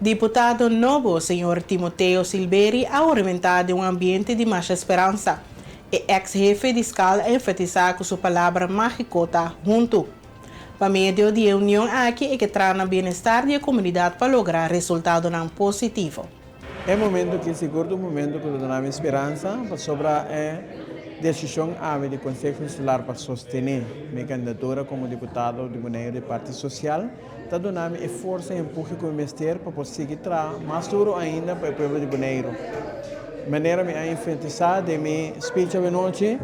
Diputado nobo, señor Timoteo Silveri, a huramentá den un ambiente di mas speransa. E ex-hefe di skal a enfatisá ku su palabra mágiko ta "huntu". Pa medio di e union aki e ke traha na bienestar di e komunidat pa logra resultadonan positivo. E momento ku sigur un momento ku ta duna speransa pasobra e desishon awe di Konseho Insular pa sostené mi kandidatura komo diputado di Boneiru di Partido Sosial ta duna e forsa i empuhe ku mester pa konsiguí traha mas duru ainda pa e pueblo di Boneiru. Manera mi a enfatisá den mi speech anochi,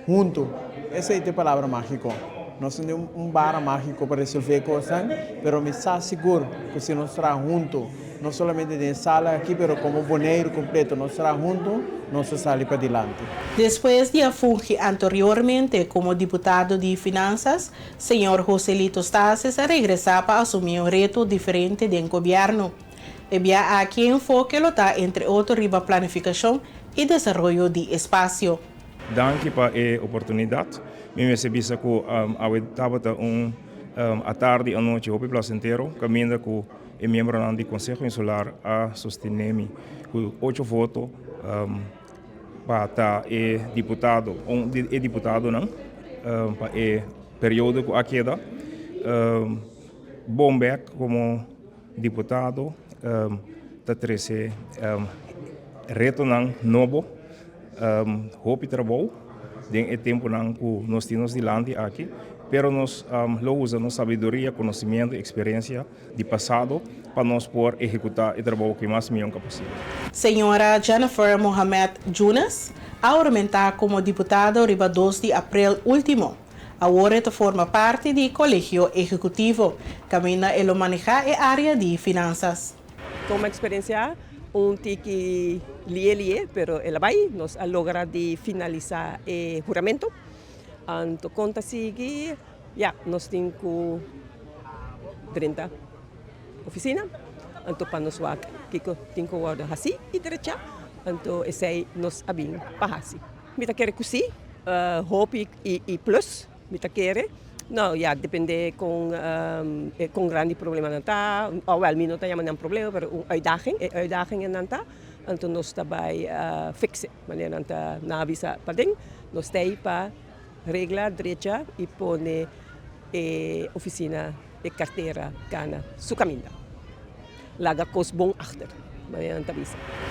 "huntu". Esei ta e palabra mágiko. Nos tin un bara mágiko pa resolvé kos, pero mi ta sigur ku si nos traha huntu, no solamente den sala aki, pero komo Boneiru kompleto, nos traha huntu, nos sali pa dilanti. Despues di a fungi anteriormente komo diputado di Finansas, señor Joselito Stasis a regresá pa asumí un reto diferente di gobièrnu. E bia aki enfoke ta, entre otro, riba planifikashon i desaroyo di espasio. Danki pa e oportunidat. Mi mester bisa ku awe tabata un atardi, anochi hopi plasentero, kaminda ku e miembronan di Konseho Insular a sostené mi ku ocho voto pa ta e diputado, un e diputadonan pa e periodo ku a keda. Bon bèk komo diputado ta trese retonan nobo, hopi trabou den e tempunan ku nos tin dilanti aki, pero nos lo usa nos sabiduria, konosementu, eksperensia di pasado pa nos por ehekutá e trabou ku mas mihó posibel. Señora Jennifer Mohamed Junas a huramentá komo diputado riba 2 di aprel último. Awor e ta forma parti di kolegio ehekutivo, kaminda e lo manehá e área di finansas. Komo eksperensia, un tiki lié lié, pero el a bai, nos a logra di finalisá e huramentu. Anto kon ta sigui, ja, nos tin ku 30 ofisina, anto pa nos wak kiko tin ku wòrdu hasi i drecha, anto esei nos a bin pa hasi. Mi ta kere ku sí, hopi i plus, mi ta kere. No, ja, dependé kon grandi problemanan ta, oh, wel, mi no ta yama un problema, pero un uitdaging, e uitdaging ta, anto nos ta bai fix, manera nan ta na avisa paden, nos ta pa regla drecha i pone e ofisina e kartera kana su kaminda. Laga kos bon achter, manera nan ta bisa.